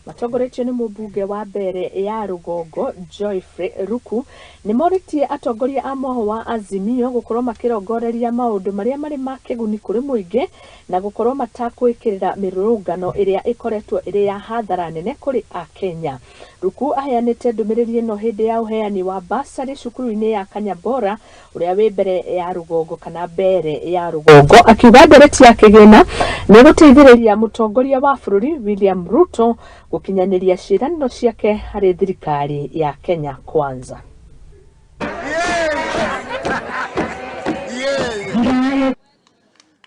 Matongoretio nĩ mũmbunge wa Mbeere ya Rũgongo Geoffrey Ruku nĩ morĩtie atongoria a mwahũ wa Azimio gũkorwo makĩrongoreria maũndũ marĩa marĩ ma kĩguni kũrĩ mũingĩ na gũkorwo matakwĩkĩrĩra mĩrũrũngano ĩrĩa ĩkoretwo ĩrĩ ya hathara nene kũrĩ Akenya. Ruku aheanĩte ndũmĩrĩri ĩno hĩndĩ ya ũheani wa bursary cukuru-inĩ ya Kanyabora ũrĩa wĩ mbere ya rũgongo kana mbere ya rũgongo akiuga ndereti ya kĩgĩna nĩ gũteithĩrĩria mũtongoria wa bũrũri William Ruto gũkinyanĩria ciĩranĩro ciake harĩ thirikari ya Kenya Kwanza.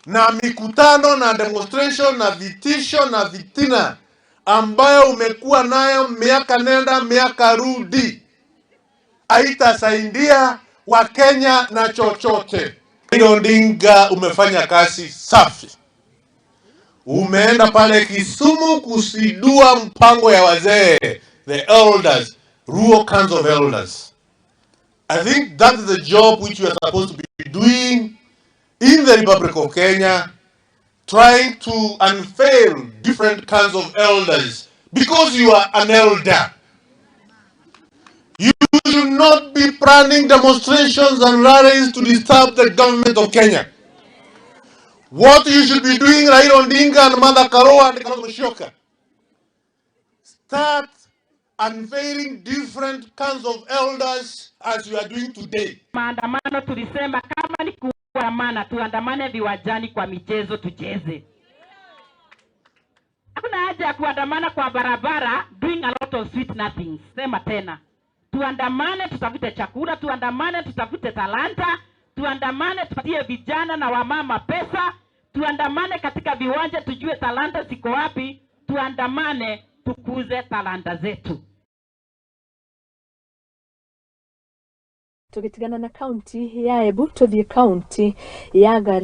Na mikutano na demonstration na vitisho na vitina ambayo umekuwa nayo miaka nenda miaka rudi haitasaidia Wakenya na chochote. Raila Odinga, umefanya kazi safi. Umeenda pale Kisumu kusidua mpango ya wazee, the elders, Luo Council of Elders. I think that is the job which we are supposed to be doing in the Republic of Kenya, trying to unveil different kinds of elders because you are an elder. You should not be planning demonstrations and rallies to disturb the government of Kenya. What you should be doing, Raila Odinga and Martha Karua and Kalonzo Musyoka, start unveiling different kinds of elders as you are doing today. Maandamano tulisema kama ni kuandamana, tuandamane viwanjani kwa michezo tucheze. Hakuna haja ya kuandamana kwa barabara doing a lot of sweet nothings. Sema tena, tuandamane tutafute chakula, tuandamane tutafute talanta, tuandamane tupatie vijana na wamama pesa, tuandamane katika viwanja tujue talanta ziko wapi, tuandamane tukuze talanta zetu. Tũgĩtigana na kaunti ya Embu tũthiĩ kaunti ya Garissa.